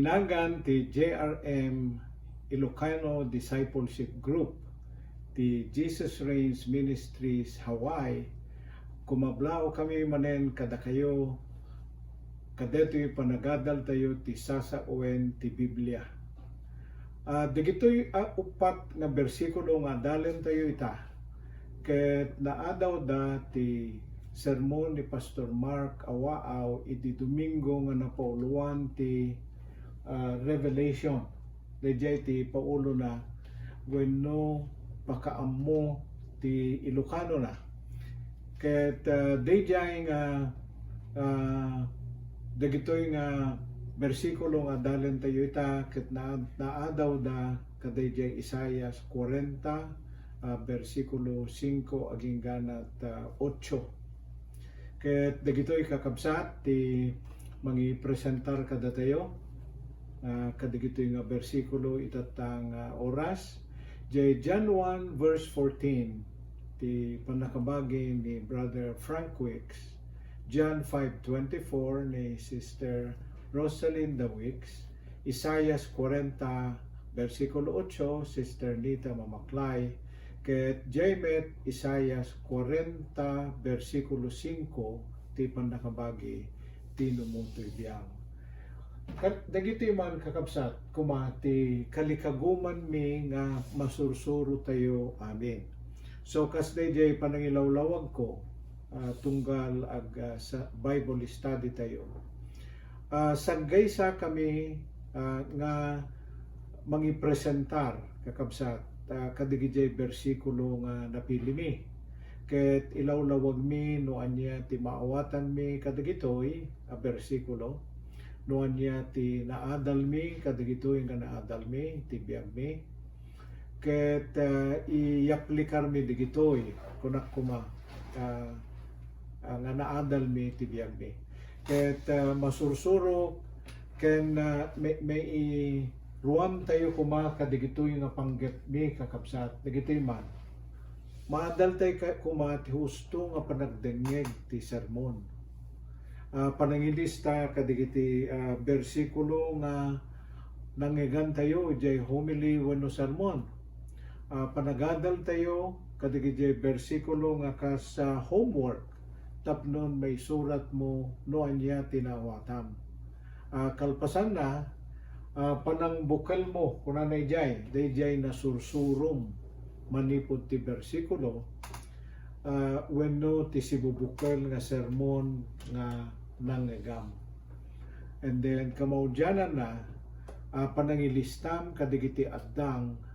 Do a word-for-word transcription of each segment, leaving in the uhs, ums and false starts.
Nagan ti J R M Ilocano Discipleship Group ti Jesus Reigns Ministries Hawaii, kumablaaw kami manen kadakayo kadaytoy panagadaltayo ti sasawen ti Biblia. Ah, dagitoy a uppat nga bersikulo nga adalentayo ita, ket naadawda ti sermon ni Pastor Mark Awaaw idi Domingo nga napauloan ti, ah, Revelation. Daydiay ti paulona wenno pakaammo ti Ilocanona. Ket, ah, daydiay nga, ah, dagitoy nga bersikulo nga adalentayo ita ket na-, naadawda kadaydiay Isaias kuarenta, ah, bersikulo singko agingganat, ah, otso. Ket dagitoy, kakabsat, ti mangipresentar kadatayo, ah, kadagitoy nga bersikulo ita ta nga oras. Jay John one verse fourteen, ti pannakabagi ni Brother Frank Wicks, John five twenty-four ni Sister Rosalinda Wicks, Isaias kuarenta, bersikulo otso, Sister Nita Mamaklay, ket jay met Isaias kuarenta, bersikulo singko, ti pannakabagi ti numutoy biang. Ket dagitoy man, kakabsat, koma ti kalikagumanmi nga masursurotayo amin. So, kas daydiay panangilawlawagko, ah, tunggal ag-, ah, sa Bible study tayo. Ah, saggaysa kami, ah, nga mangipresentar, kakabsat, ah, kadagijay bersikulo nga napilimi. Ket ilawlawagmi no ania ti maawatanmi kadagitoy a bersikulo, no ania ti naadalmi kadagitoy nga naadalmi ti biagmi. Ket, ah, iyaplikarmi dagitoy, kunak koma, ah, ah, nga naadalmi ti biagmi. Ket, ah, masursurok ken, ah, ma-, mairuamtayo koma kadagitoy nga panggepmi, kakabsat, dagitoy man. Maadaltay ka-, koma ti husto nga panagdengngeg ti sermon. Ah, panangilista kadagiti, ah, bersikulo nga nangngegantayo idiay homily wenno sermon. Ah, panagadaltayo kadagiti bersikulo nga kas, ah, homework tapno maisuratmo no ania ti naawatam. Ah, kalpasanna, ah, panangbukelmo, kunana idiay, daydiay nasursurom manipud ti bersikulo, ah, wenno ti sibubukel nga sermon nga nangngegam. And then, kamaudiananna, ah, panangilistam kadagiti addang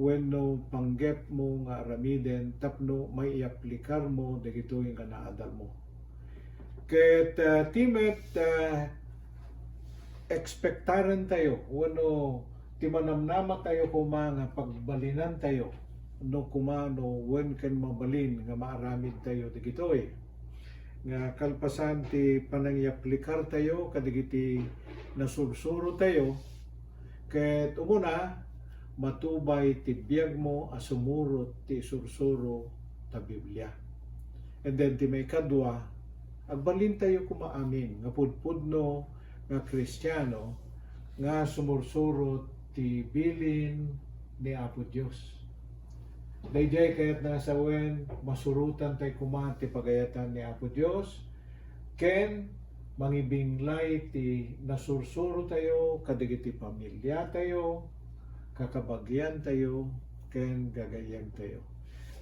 wenno panggepmo nga aramiden tapno maiaplikarmo dagitoy nga naadalmo. Ket, ah, ti met, ah, ekspektarantayo wenno ti manamnamatayo koma nga pagbalinantayo no koma no wen ken mabalin nga maaramidtayo dagitoy. Nga kalpasan ti panangiaplikartayo kadagiti nasursurotayo, ket umuna, matubay ti biagmo a sumurot ti isursuro ta Biblia. And then ti maikadua, agbalintayo koma amin nga pudpudno nga Kristiano nga sumursurot ti bilin ni Apo Dios. Daydiay kayat nga sawen, masurotan tay koma ti pagayatan ni Apo Dios, ken mangibinglay ti nasursurotayo kadagiti pamiliatayo, kakabagiantayo, ken gagayyemtayo.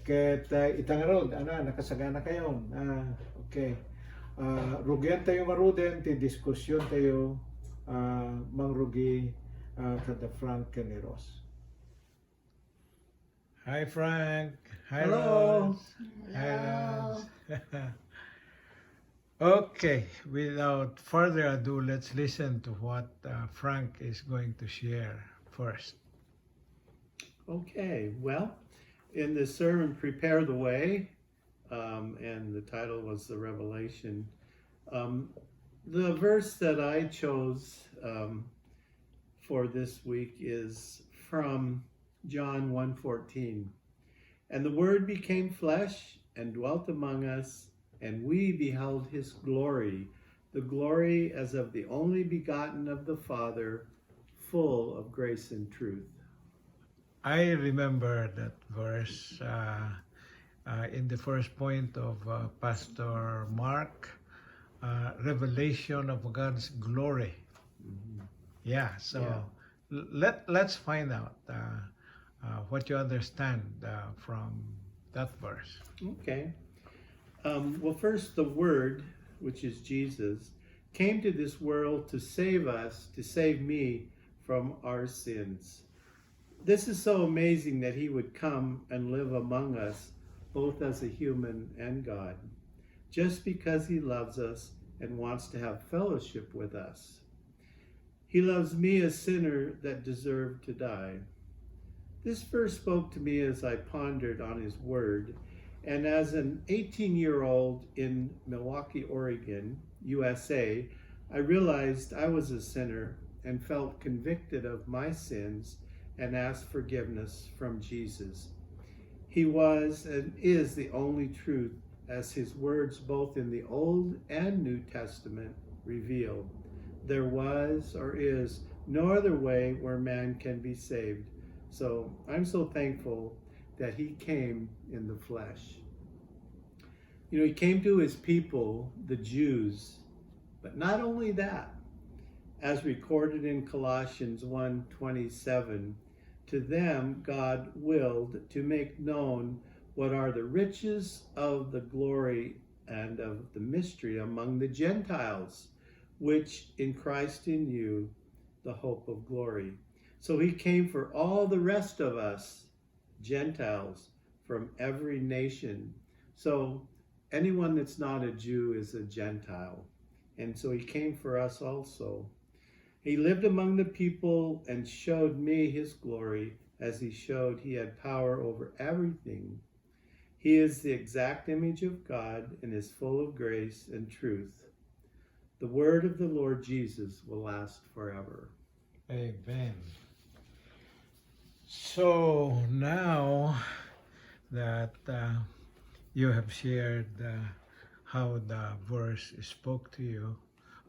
Ket, ah, ita ngarud, ana, nakasagana kayon. Ah, okay. Ah, rugiantayo ngaruden ti diskusiontayo, ah, mangrugi, ah, kada Frank ken ni Ross. Hi, Frank. Hi, Hello. Ross. Hi, Hello. Ross. Okay, without further ado, let's listen to what, uh, Frank is going to share first. Okay, well, in this sermon, Prepare the Way, um, and the title was The Revelation. Um, the verse that I chose, um, for this week is from John one fourteen. "And the Word became flesh and dwelt among us, and we beheld his glory, the glory as of the only begotten of the Father, full of grace and truth. I remember that verse uh, uh, in the first point of uh, Pastor Mark, uh, revelation of God's glory. Yeah, so l- let let's find out uh, uh, what you understand uh, from that verse. Okay. Um, well, first, the Word, which is Jesus, came to this world to save us, to save me from our sins. This is so amazing that he would come and live among us, both as a human and God, just because he loves us and wants to have fellowship with us. He loves me, a sinner that deserved to die. This verse spoke to me as I pondered on his word, and as an eighteen year old in Milwaukie, Oregon, U S A, I realized I was a sinner and felt convicted of my sins and asked forgiveness from Jesus. He was and is the only truth, as his words both in the Old and New Testament reveal. There was or is no other way where man can be saved. So I'm so thankful that he came in the flesh. You know, he came to his people, the Jews, but not only that, as recorded in Colossians one twenty-seven, to them God willed to make known what are the riches of the glory and of the mystery among the Gentiles, which in Christ in you, the hope of glory. So he came for all the rest of us, Gentiles, from every nation. So anyone that's not a Jew is a Gentile. And so he came for us also. He lived among the people and showed me his glory, as he showed he had power over everything. He is the exact image of God and is full of grace and truth. The word of the Lord Jesus will last forever. Amen. So now that uh, you have shared uh, how the verse spoke to you,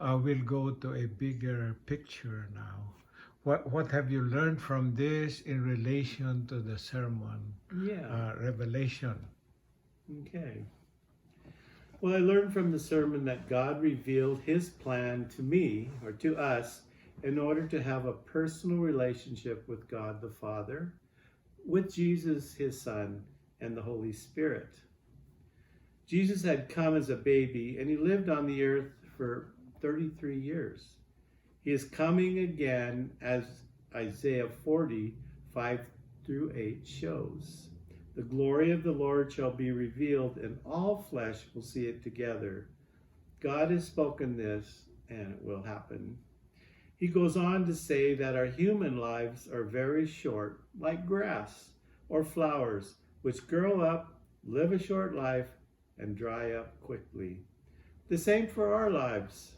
uh, we'll go to a bigger picture now. What what have you learned from this in relation to the sermon? Yeah. Uh, Revelation. Okay. Well, I learned from the sermon that God revealed his plan to me, or to us, in order to have a personal relationship with God the Father, with Jesus, his Son, and the Holy Spirit. Jesus had come as a baby, and he lived on the earth for thirty-three years. He is coming again, as Isaiah forty, five through eight shows. The glory of the Lord shall be revealed, and all flesh will see it together. God has spoken this, and it will happen. He goes on to say that our human lives are very short, like grass or flowers, which grow up, live a short life, and dry up quickly. The same for our lives.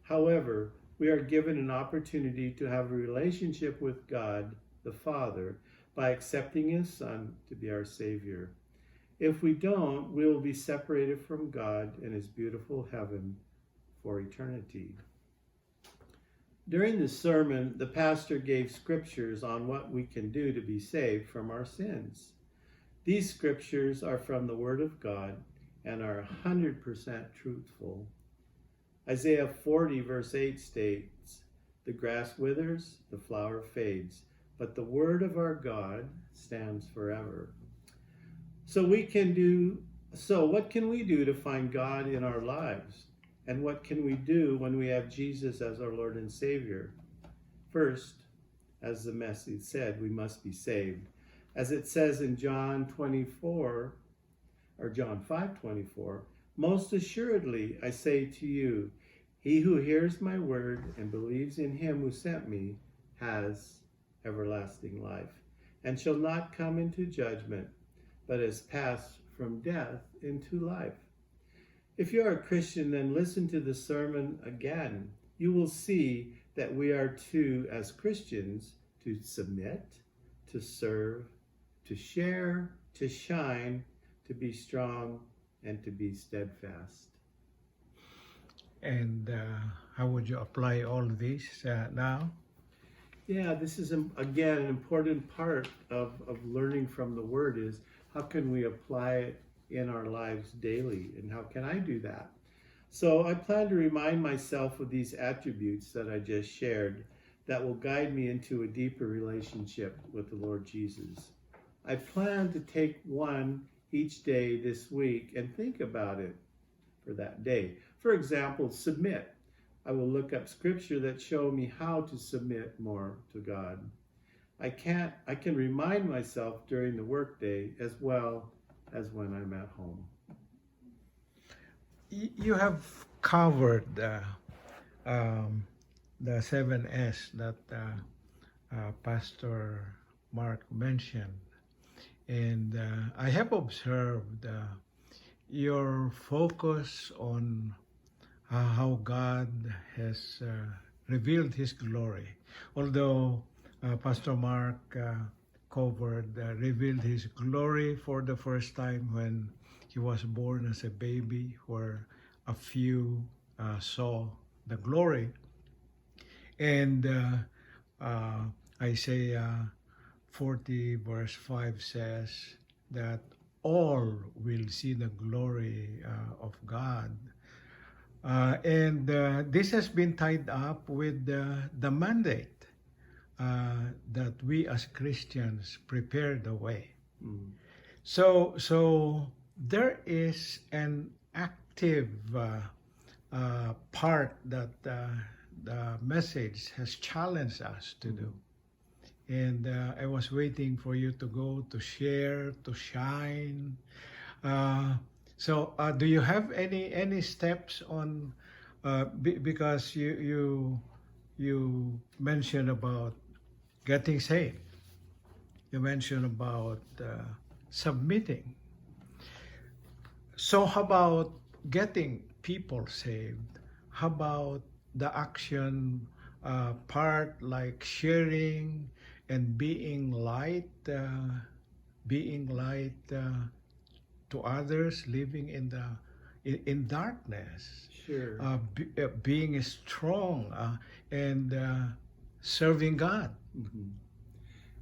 However, we are given an opportunity to have a relationship with God the Father by accepting his Son to be our Savior. If we don't, we will be separated from God and his beautiful heaven for eternity. During the sermon, the pastor gave scriptures on what we can do to be saved from our sins. These scriptures are from the Word of God and are one hundred percent truthful. Isaiah forty, verse eight states, "The grass withers, the flower fades, but the word of our God stands forever." So we can do so what can we do to find God in our lives? And what can we do when we have Jesus as our Lord and Savior? First, as the message said, we must be saved. As it says in John twenty-four, or John five twenty-four, "Most assuredly I say to you, he who hears my word and believes in him who sent me has everlasting life, and shall not come into judgment, but has passed from death into life." If you are a Christian, then listen to the sermon again. You will see that we are to, as Christians, to submit, to serve, to share, to shine, to be strong, and to be steadfast. And uh, how would you apply all this uh, now? Yeah, this is, um, again, an important part of, of learning from the word is how can we apply it in our lives daily, and how can I do that? So I plan to remind myself of these attributes that I just shared that will guide me into a deeper relationship with the Lord Jesus. I plan to take one each day this week and think about it for that day. For example, submit. I will look up scripture that show me how to submit more to God. I can't I can remind myself during the workday as well as when I'm at home. Y- You have covered uh, um, the seven S that uh, uh, Pastor Mark mentioned. And uh, I have observed uh, your focus on uh, how God has uh, revealed His glory. Although uh, Pastor Mark uh, covered, uh, revealed His glory for the first time when He was born as a baby, where a few uh, saw the glory. And uh, uh, Isaiah forty verse five says that all will see the glory uh, of God. Uh, and uh, this has been tied up with the, the mandate uh, that we as Christians prepare the way. So, so there is an active uh, uh, part that uh, the message has challenged us to do. And uh, I was waiting for you to go to share, to shine. Uh, so, uh, do you have any any steps on? Uh, be- because you you you mentioned about getting saved. You mentioned about uh, submitting. So, how about getting people saved? How about the action uh, part, like sharing and being light, uh, being light uh, to others living in the in, in darkness, Sure. Uh, be, uh, being strong uh, and uh, serving God. Mhm.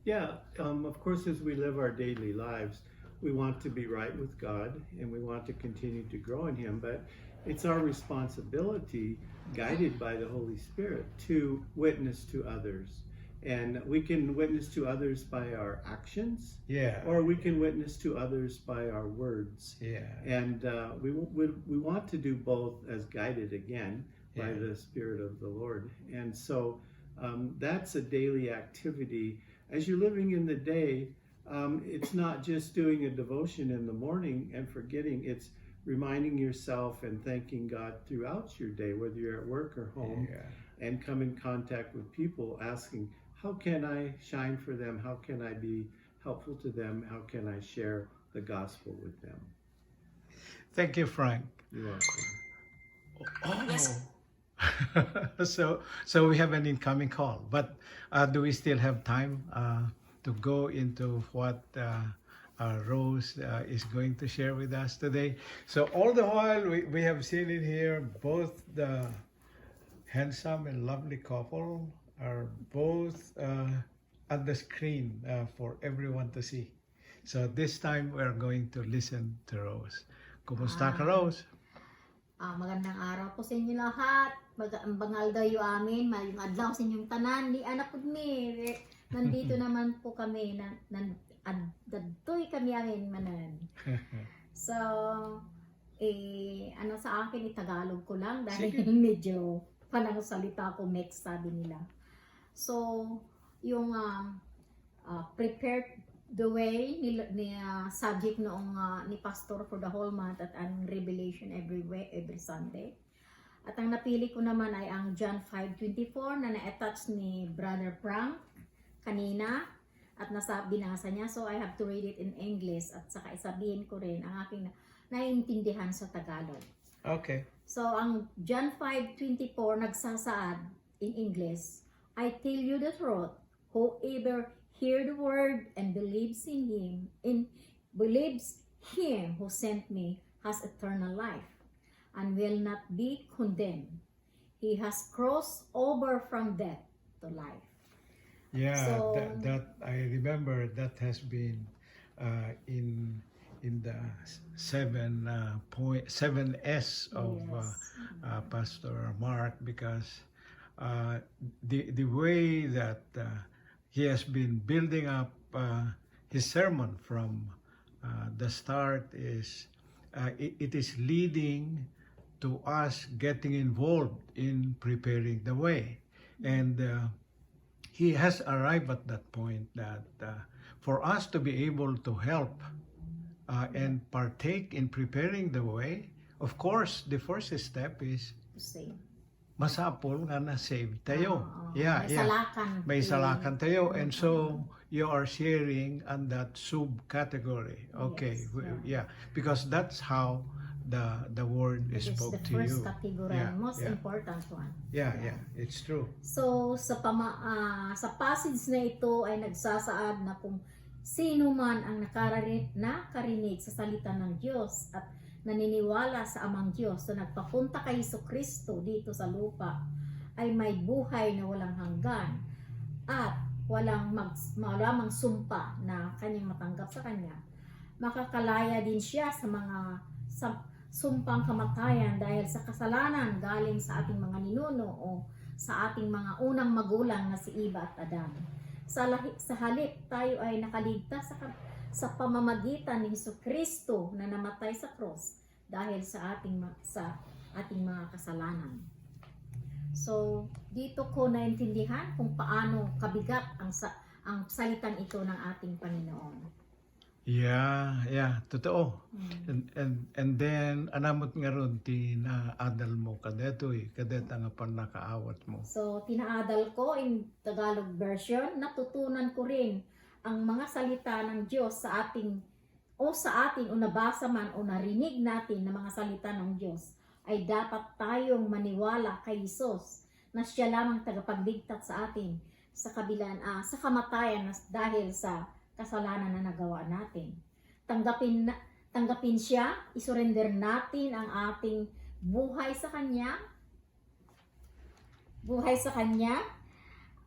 Yeah, um, of course, as we live our daily lives, we want to be right with God and we want to continue to grow in Him, but it's our responsibility, guided by the Holy Spirit, to witness to others. And we can witness to others by our actions, Yeah. or we can witness to others by our words. Yeah. And uh, we, we, we want to do both as guided again by Yeah. the Spirit of the Lord. And so um, that's a daily activity. As you're living in the day, um, it's not just doing a devotion in the morning and forgetting. It's reminding yourself and thanking God throughout your day, whether you're at work or home, Yeah. and come in contact with people asking, "How can I shine for them? How can I be helpful to them? How can I share the gospel with them?" Thank you, Frank. You're welcome. Oh. So, so we have an incoming call, but uh, do we still have time uh, to go into what uh, uh, Rose uh, is going to share with us today? So, all the while, we, we have seen in here both the handsome and lovely couple are both uh, on the screen uh, for everyone to see. So, this time, we're going to listen to Rose. Kumusta ka, Ah. Rose? Ah, magandang araw po sa inyo lahat. Mag ang bangal daw yu amin, mayong adlaw sa inyong tanan. Ni anak pud mi, eh, nandito naman po kami na nan ad, dadtoy kami amin manen. So, eh, ano sa akin, itagalog ko lang dahil Sige. Medyo panangsalita ko mix, sabi nila. So, yung ah, ah, prepare the way ni, ni ah, subject noong ah, ni Pastor for the whole month at ang Revelation every we- every Sunday. At ang napili ko naman ay ang John five twenty-four na na-attach ni Brother Frank kanina at nasa binasa niya. So I have to read it in English at saka isabihin ko rin ang aking na- naiintindihan sa Tagalog. Okay. So ang John five twenty-four nagsasaad in English, "I tell you the truth, whoever hear the word and believes in him, in believes him who sent me has eternal life and will not be condemned. He has crossed over from death to life." Yeah, So- that, that I remember that has been uh, in in the seven uh, point seven S of uh, Yes. uh, Pastor Mark, because uh, the the way that uh, he has been building up uh, his sermon from uh, the start is uh, it, it is leading to us getting involved in preparing the way, and uh, he has arrived at that point that uh, for us to be able to help uh, and partake in preparing the way, of course, the first step is Same. masapul nga na-save tayo. Oo. Yeah, May yeah. salakan. May Mm. salakan tayo. And so, Mm. you are sharing on that subcategory. Okay. Yes, we- yeah. yeah. Because that's how the the word That is is spoke the to first you. category, Yeah, most yeah. important one. Yeah, Yeah. yeah. It's true. So sa pama ah, sa passage na ito ay nagsasaad na kung sino man ang nakarari- nakarinig sa salita ng Diyos at naniniwala sa Amang Diyos na nagpapunta kay Hesus Kristo dito sa lupa ay may buhay na walang hanggan at walang mag, walang sumpa na kanyang matanggap sa kanya, makakalaya din siya sa mga sa, sumpang kamatayan dahil sa kasalanan galing sa ating mga ninuno o sa ating mga unang magulang na si Eva at Adan. Sa, lahi, sa halip, tayo ay nakaligtas sa, ka- sa pamamagitan ni Hesus Kristo na namatay sa krus dahil sa ating ma- sa ating mga kasalanan. So, dito ko naintindihan kung paano kabigat ang sa ang salitang ito ng ating Panginoon. Yeah, yeah, totoo. Mm. And, and, and then, anamot nga ron ti naadal mo kadetoy, kadeta nga pannakaawat mo. So, tinaadal ko in Tagalog version, natutunan ko rin ang mga salita ng Diyos sa ating o sa atin o nabasa man o narinig natin na mga salita ng Diyos ay dapat tayong maniwala kay Jesus na siya lamang tagapagligtas sa atin sa kabilaan ah, sa kamatayan na dahil sa kasalanan na nagawa natin. Tanggapin na, tanggapin siya, isurrender natin ang ating buhay sa kanya. Buhay sa kanya,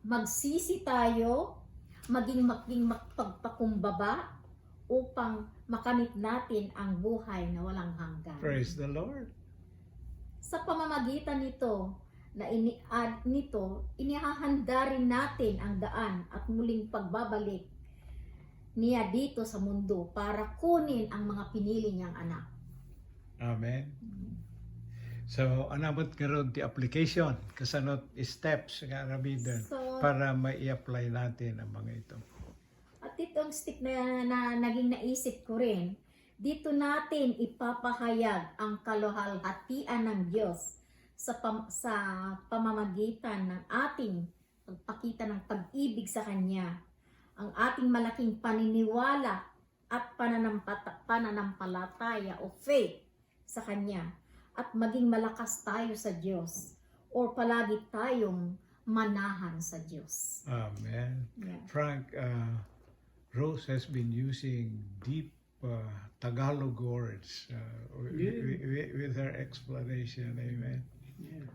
magsisi tayo, maging maging magpagpakumbaba upang makamit natin ang buhay na walang hanggan. Praise the Lord. Sa pamamagitan nito na ini ad nito, inihahanda rin natin ang daan at muling pagbabalik niya dito sa mundo para kunin ang mga pinili niyang anak. Amen. So, anamot nga ron ti application, kasanot steps nga aramiden So- para mai-apply natin ang mga ito. At itong stick na, na naging naisip ko rin, dito natin ipapahayag ang kaluhalhatian ng Diyos sa, pam- sa pamamagitan ng ating pagpakita ng pag-ibig sa Kanya, ang ating malaking paniniwala at pananampata- pananampalataya o faith sa Kanya, at maging malakas tayo sa Diyos or palagi tayong manahan sa Diyos. Amen. Yeah. Frank, uh, Rose has been using deep uh, Tagalog words uh, wi- Yeah. wi- wi- with her explanation. Amen. Yeah.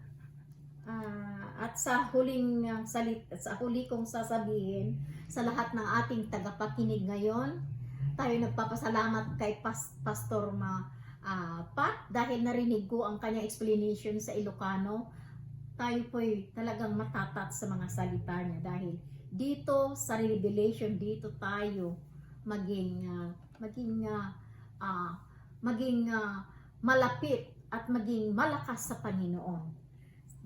Ah, at sa huling ah, salit sa huli kong sasabihin sa lahat ng ating tagapakinig ngayon, tayo nagpapasalamat kay Pas- Pastor Ma ah, Pat dahil narinig ko ang kanyang explanation sa Ilocano. Tayo po'y talagang matatat sa mga salita niya dahil dito sa revelation dito tayo maging ah, maging ah, ah, maging ah, malapit at maging malakas sa Panginoon.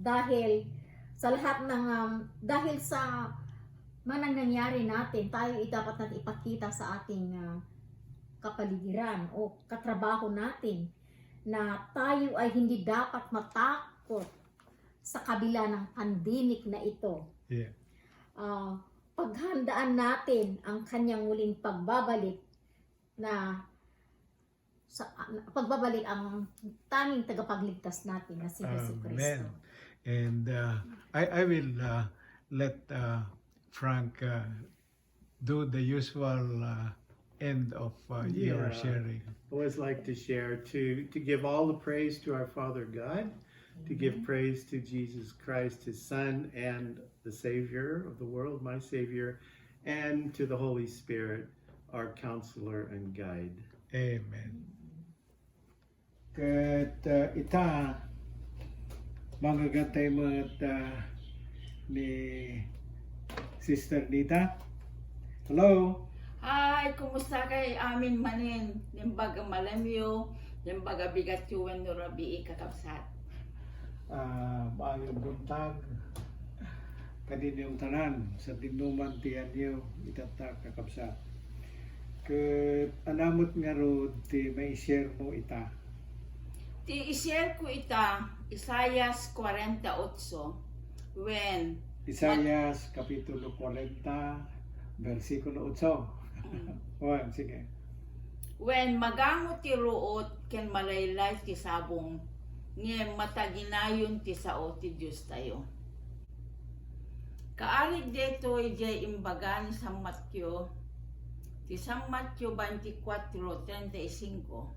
Dahil sa lahat ng um, dahil sa manang nangyari natin, tayo ay dapat natin ipakita sa ating ah, kapaligiran o katrabaho natin na tayo ay hindi dapat matakot sa kabila ng pandemic na ito. Yeah. Ah, paghandaan natin ang kanyang muling pagbabalik na sa pagbabalik ang tanging tagapagligtas natin na si Jesu Kristo. And uh, I, I will uh, let uh, Frank uh, do the usual uh, end of uh, your Yeah. sharing. I always like to share to to give all the praise to our Father God To give praise to Jesus Christ, his Son, and the Savior of the world, my Savior, and to the Holy Spirit, our counselor and guide. Amen. Ket, uh, ita, mangagantay met, uh, ni Sister Nita. Hello? Hi, kumusta kay amin manen? Naimbag a malemyo, naimbag a bigatyo wenno rabii, kakabsat. Ah, maayong buntag kadinyo tanan, sadinoman ti yaanyo, itatta, kakabsat. Ket ania met ngarud ti mai-share mo ita? Ti i-share ko ita, Isaias kwarenta otso, wen Isaias Kapitulo kwarenta, bersikulo otso. Mm. Wen, sige. Wen, magango ti ruot ken malaylay ti sabong, ngem mataginayon ti sao ti Diostayo. Kaarig daytoy diay imbaga ni San Mateo, ti San Mateo twenty-four treinta y cinco,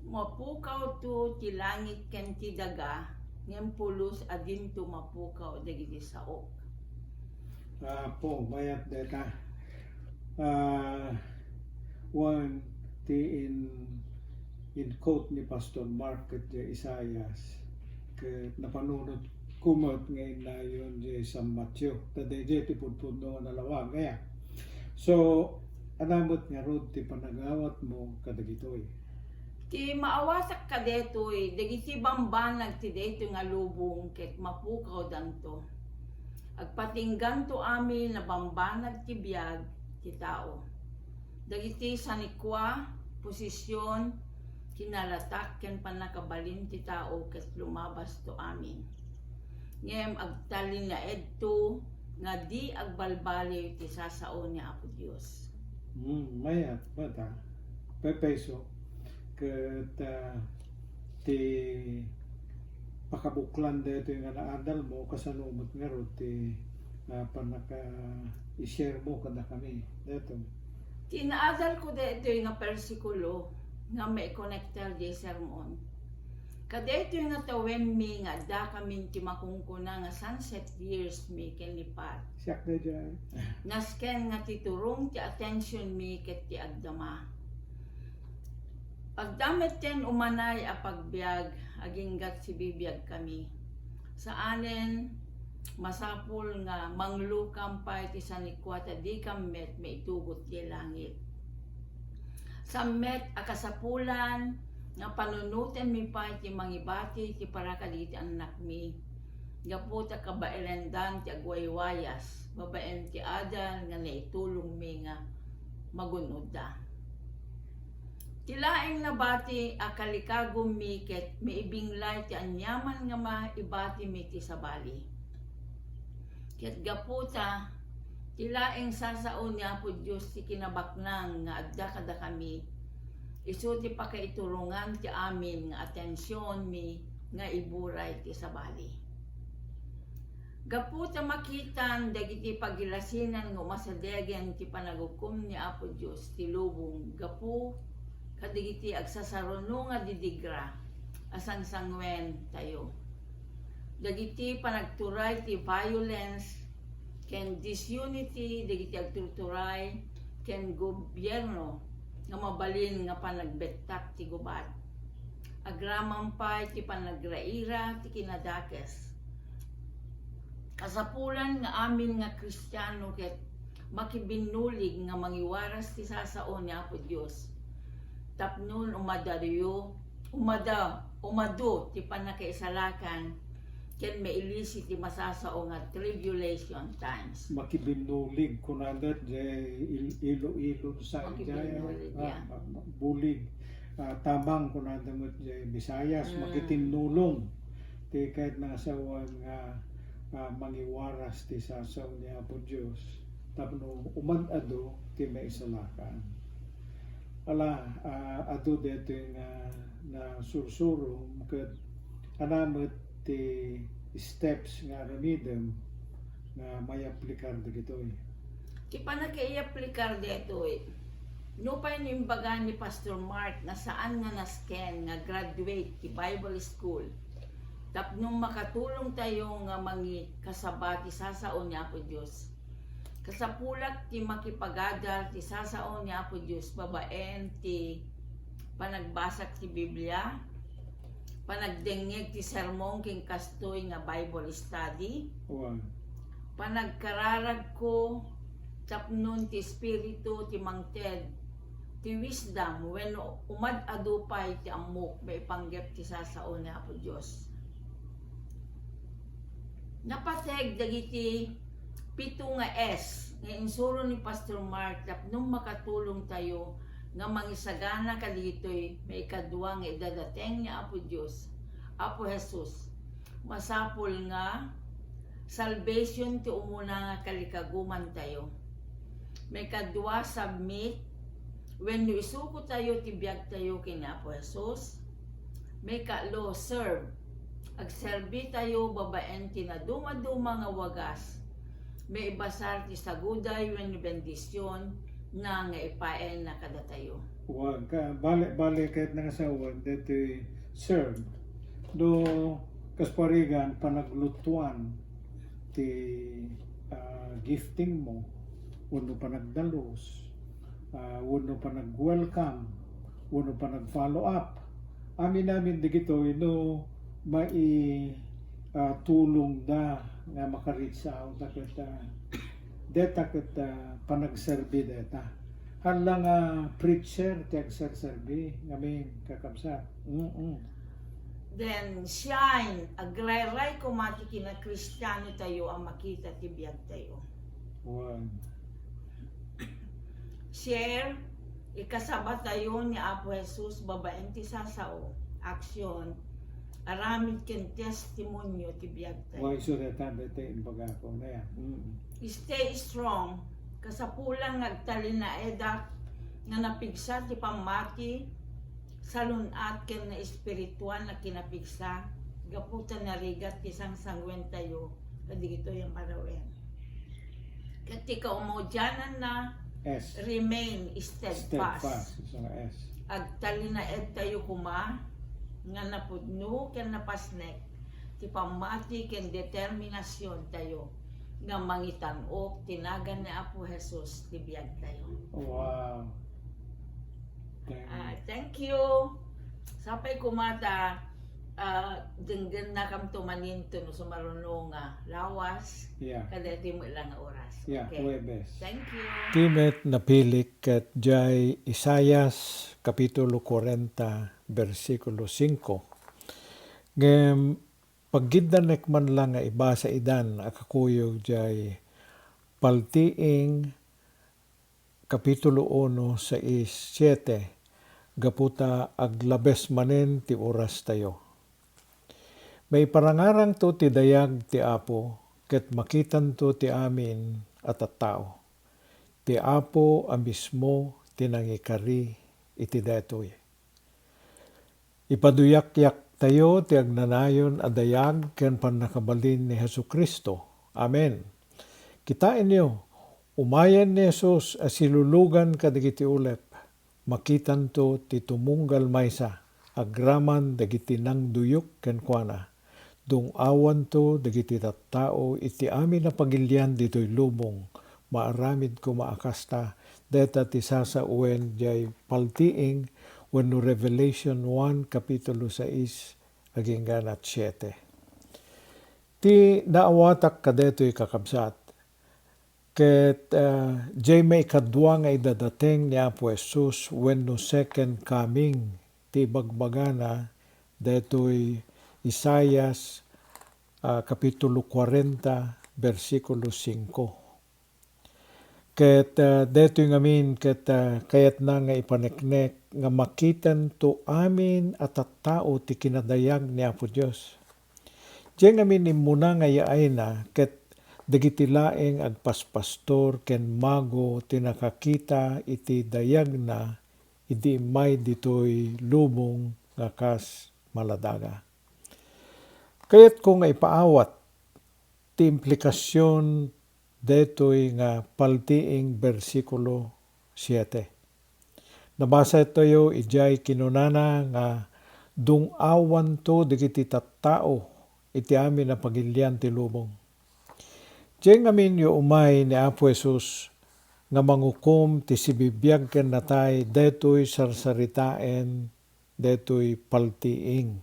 "Mapukawto ti langit ken ti daga, ngem pulos a dinto mapukaw dagiti saok." Apo, mayat dayta. Ah, wen ti in-, in-quote ni Pastor Mark ket diay Isaias, ket napanunotko met nga innayon diay San Mateo. Ta daydiay ti pudpudno nga nalawag, aya. So, ania met ngarud ti panagawatmo kadagitoy? Ti maawatak kadaytoy, dagiti bambanag ti daytoy nga lubong ket mapukawdanto. Agpatingganto amin a bambanag ti biag ti tao. Dagiti sanikua, posisyon, kinalatak ken pannakabalin ti tao ket lumabasto amin. Ngem agtalinaedto nga di agbalbaliw ti sasao ni Apo Dios. Hmm, mayat, mayat a. Paypayso. Ket, ah, ti pakabuklan daytoy nga naadalmo, kasano met ngarud ti, ah, pannaka-i-share mo kadakami daytoy? Ti naadalko daytoy nga persikulo nga maikonektar diay sermon. Kadaytoy nga tawenmi nga addakamin ti makunkuna nga sunset years mi ken ni Pat. Siak daydiay. Nasken nga ti turong ti atensionmi ket ti agdama. Agda metten umanay a pagbiag, agingga ti bibiagkami. Saanen, masapul nga manglukam pay ti sanikua ta dikam met maitugot diay langit. Saan met a kasapulan nga panunotenmi pay ti mangibati ti para kadagiti annakmi, gapu ta kabaelendan ti agwaywayas babaen ti adal nga naitulongmi nga magun-odda. Ti laeng nabati a kalikagummi ket maibinglay ti aniaman nga maibatimi ti sabali. Ket gapu ta ti laeng sasao ni Apo Dios ti kinabaknang nga adda kadakami, isu ti pakaiturongan ti amin nga atensionmi nga iburay ti sabali. Gapu ta makitan dagiti pagilasinan nga umasidegen ti panagukom ni Apo Dios ti lubong gapu kadagiti agsasaruno nga didigra a sangsanguentayo. Dagiti panagturay ti violence ken disunity dagiti agturturay ken gobierno nga mabalin nga panagbettak ti gubat. Agraman pay ti panagraira ti kinadakes. Kasapulan nga amin nga Kristiano ket makibinnulig nga mangiwaras ti sasao ni Apo Dios. Tapno umadayo, umada, umadu ti pannakaisalakan ken mailisi ti masasao nga tribulation times. Makibinnulig, kunada, jay il-, Iloilo sa, jay, Makibinnulig, ah, yeah. Ah, bulig. Ah, tabang, kunada met jay Visayas, Mm. Makitinnulong. Ti kayat nga asawan nga, ah, mangiwaras ti sasao ni Apo Dios tapno umad-adu ti maisalakan. Ala, ah, adu daytoy nga nasursurom ket ania met ti steps nga aramidem nga mayaplikar dagitoy? Ti pannakaiyaplikar daytoy, nupay no imbaga ni Pastor Mark nga saan nga nasken nga graduate ti Bible School, Tapno makatulongtayo nga mangikasaba ti sasao ni Apo Dios. Kasapulat ti makipagadal ti sasao ni Apo Dios babaen ti panagbasa ti Biblia, panagdengngeg ti sermon ken kastoy nga Bible study, Wan. panagkararagko tapnon ti Espiritu ti mangted ti wisdom wenno umad-adu pay ti ammok maipanggep ti sasao ni Apo Dios. Napateg dagiti pito nga S nga insuro ni Pastor Mark tapno makatulongtayo nga mangisagana kadagitoy maikadua nga idadateng ni Apo Dios, Apo Jesus. Masapul nga salvation ti umuna nga kalikagumantayo. Maikadua, submit. Wenno isukotayo ti biagtayo ken ni Apo Jesus. Maikatlo, serve. Agserbitayo babaen ti nadumaduma nga wagas. Maibasar ti saguday wenno bendision na nga ipaayna kadatayo. Wan, ka, bale, bale, ket nangasawan, detoy serve. No, kas parigan, panaglutuan ti, ah, gifting mo, wenno panagdalus, ah, wenno panag-welcome, wenno panag-follow up. Amin-amin dagitoy no mai-, ah, tulongda nga maka-reach out da ket, ah, deta ket, ah, panagserbi deta. Haan la nga preacher ti agserserbi ngamin, kakabsat. Mm-mm. Then, shine. Agrayray koma ti kinakristianotayo a makita ti biagtayo. Wan. Share. Ikasabatayo ni Apo Jesus babaen ti sasao, action, aramid ken testimonio ti biagtayo. Wan, isu deta, deta imbagako na yan. Mm. Stay strong. Kasapulan nga agtalinaedak nga napigsa ti pammati, salun-at ken naespirituan a kinapigsa, gapu ta narigat ti sangsanguentayo kadagitoy a marawen. Ket ti kaumaudiananna, S. Remain steadfast. Steadfast, isu nga S. Agtalinaedtayo koma nga napudno ken napasnek ti pammati ken determinasiontayo nga mangitan-ok ti nagan ni Apo Jesus ti biagtayo. Wow. Thank Ah, thank you. Sapay koma ta, ah, denggennakamto maninto no sumaruno nga lawas, Yeah. kadaytoy met la nga oras. Yeah, Okay. Huwebes. Thank you. Ti met napilik ket jay Isaias kapitulo kuarenta, bersikulo singko. Ngem pagiddanek man la nga ibasa idan a kakuyog jay Paltiing kapitulo uno, sais, siete, gapu ta aglabes manen ti orastayo. Maiparangarangto ti dayag ti Apo, ket makitanto ti amin a tattao. Ti Apo a mismo ti nangikari iti daytoy. Ipaduyakyaktayo ti agnanayon a dayag ken pannakabalin ni Jesu-Cristo. Amen. Kitaenyo, umayen ni Jesus a silulugan kadagiti ulep. Makitanto ti tumunggal maysa agraman dagiti nangduyok kenkuana. Dung-awanto dagiti tattao iti amin a pagilian ditoy lubong. Maaramid koma a kasta, dayta ti sasawen jay Paltiing wenno Revelation one, kapitulo sais, agingga siete. Ti naawatak kadaytoy, kakabsat, ket, ah, jay maikadua nga idadateng ni Apo Jesus wenno second coming ti ibagbagana daytoy Isaias, ah, kapitulo kuarenta, bersikulo singko. Ket, ah, daytoy ngamin ket, ah, kayatna nga ipaneknek nga makitanto amin a tattao ti kinadayag ni Apo Dios. Diay ngamin immuna nga yaayna ket dagiti laeng agpaspastor ken mago ti nakakita iti dayagna idi immay ditoy lubong nga kas maladaga. Kayatko nga ipaawat ti implikasion daytoy nga Paltiing bersikulo siete. Nabasatayo idiay kinunana nga dung-awanto dagiti tattao iti amin a pagilian ti lubong. Diay ngamin yo umay ni Apo Jesus nga mangukom ti sibibiag ken natay daytoy sarsaritaen, daytoy paltiing.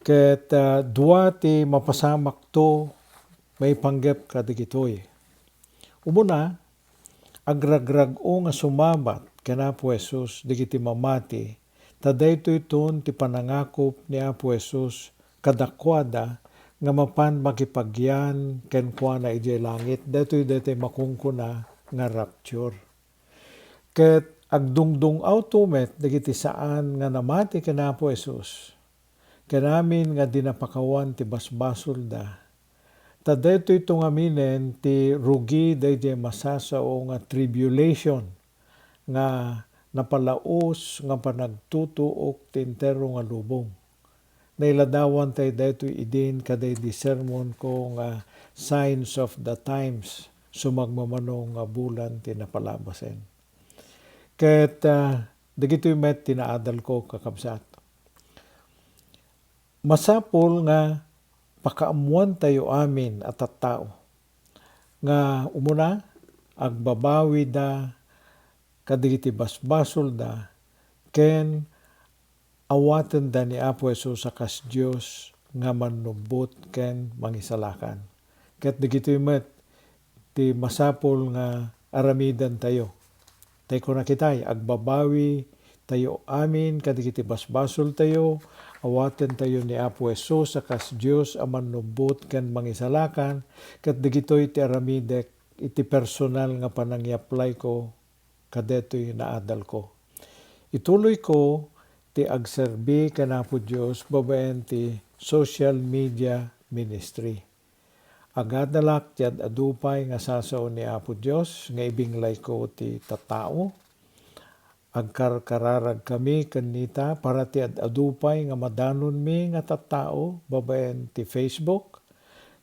Ket, ah, dua ti mapasamakto maipanggep kadagitoy. Umuna, agragrag-o nga sumabat ken Apo Jesus dagiti mamati, ta daytoyton ti panangakop ni Apo Jesus kadakuada nga mapan makipagyan kenkuana idiay langit. Daytoy, daytoy makunkuna nga rapture. Ket agdungdung-awto met dagiti saan nga namati ken Apo Jesus, ken amin nga di napakawan ti basbasolda. Ta daytoyto ngaminen ti rugi daydiay masasao nga tribulation nga napalaus nga panagtutuok ti entero nga lubong. Nailadawan tayo daytoy idin kadaydi sermon ko nga Signs of the Times, sumagmamano nga bulan ti napalabasen. Ket, ah, dagitoy met ti naadal ko, kakabsat. Masapul nga pakaammuan tayo amin a tattao nga umuna, agbabawida kadagiti basbasolda ken awatenda ni Apo Jesus a kas Dios nga mannubbot ken mangisalakan. Ket dagitoy met ti masapul nga aramidentayo. Tay kuna kitay, agbabawi tayo amin kadagiti basbasoltayo, awatentayo ni Apo Jesus a kas Dios a mannubbot ken mangisalakan, ket dagitoy ti aramidek iti personal nga panangiaplayko kadaytoy naadalko. Ituloyko ti agserbi ken Apo Dios babaen ti social media ministry. Agadalak ti ad-adu pay nga sasao ni Apo Dios nga ibinglayko ti tattao. Agkarkararagkami ken Nita para ti ad-adu pay nga madanonmi nga tattao babaen ti Facebook,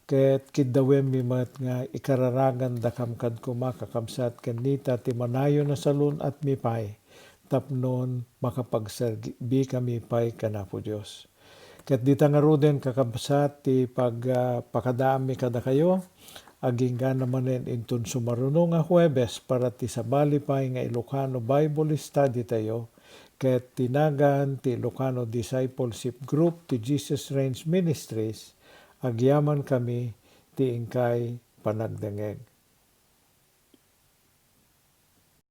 ket kiddawenmi met nga ikararagandakam kad koma, kakabsat, ken Nita ti manayon a salun-atmi pay tapnon makapagserbikami pay ken Apo Dios. Ket dita ngaruden, kakabsat, ti pag-, ah, pakadaanmi kadakayo, agingga manen inton sumaruno nga Huwebes para ti sabali pay nga Ilocano Bible Study tayo, ket ti nagan ti Ilocano Discipleship Group ti Jesus Reigns Ministries, agyamankami ti inkay panagdengngeg.